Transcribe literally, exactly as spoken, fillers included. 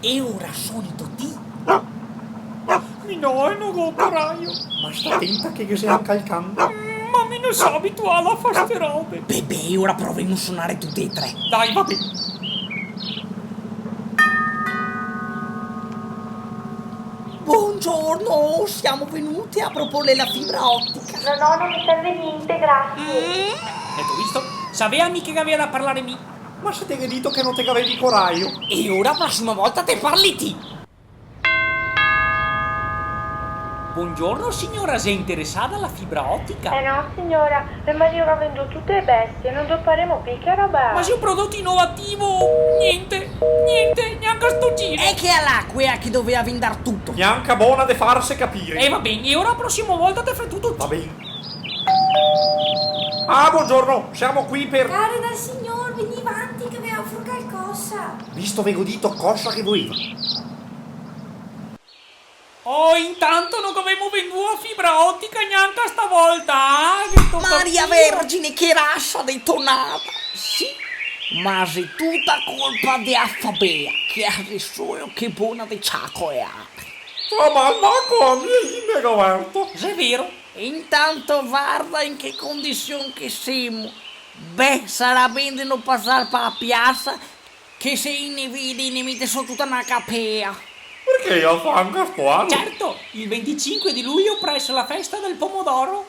E ora sonito ti? Mi no, e no go corajo. Ma sta tenta che ghe xe anca el can. Mm, ma mi no so abituà a far ste robe. Bebè, ora provemo a sonare tute e tre. Dai, va ben. Buongiorno, siamo venuti a proporle la fibra ottica. No, no, non mi serve niente, grazie. Mm? Gheto visto? Savea mi che gavea da parlare mi. Ma se te ghe dito che no te gavevi corajo? E ora, prosima volta, te parli ti. Buongiorno signora, xe interesada a la fibra otica? Eh no, signora, me marìo ga vendùo tute le bestie, no doparemo pì che roba. Ma xe un prodoto innovativo, gnente, gnente, gnanca sto giro. E che a l'è quea che dovea vendar tuto? Gnanca bona de farse capire. E va ben, e ora prosima volta te fè tuto ti. Va ben. Ah, buongiorno, siamo qui per... Care dal Signor, vegnì vanti che ve ofro calcosa. Visto, ve go dito cosa che voleva. Oh, intanto no gavemo vendùo a fibra otica gnanca stavolta, ah, che toca... Maria Vergine, che rasa de tonada! Sì, ma xe tuta colpa de a Fabea, che a xe soeo che bona de ciacoeare. Oh, ma, ma come? Mi me goverto. Xe vero. Intanto varda in che condision che semo. Beh, sarà ben de no pasar pa a piasa, che se i ne vede i ne mete so tuta na capea. Parché, i a fa anca sto ano? Certo, il venticinque di luglio presso la festa del pomodoro.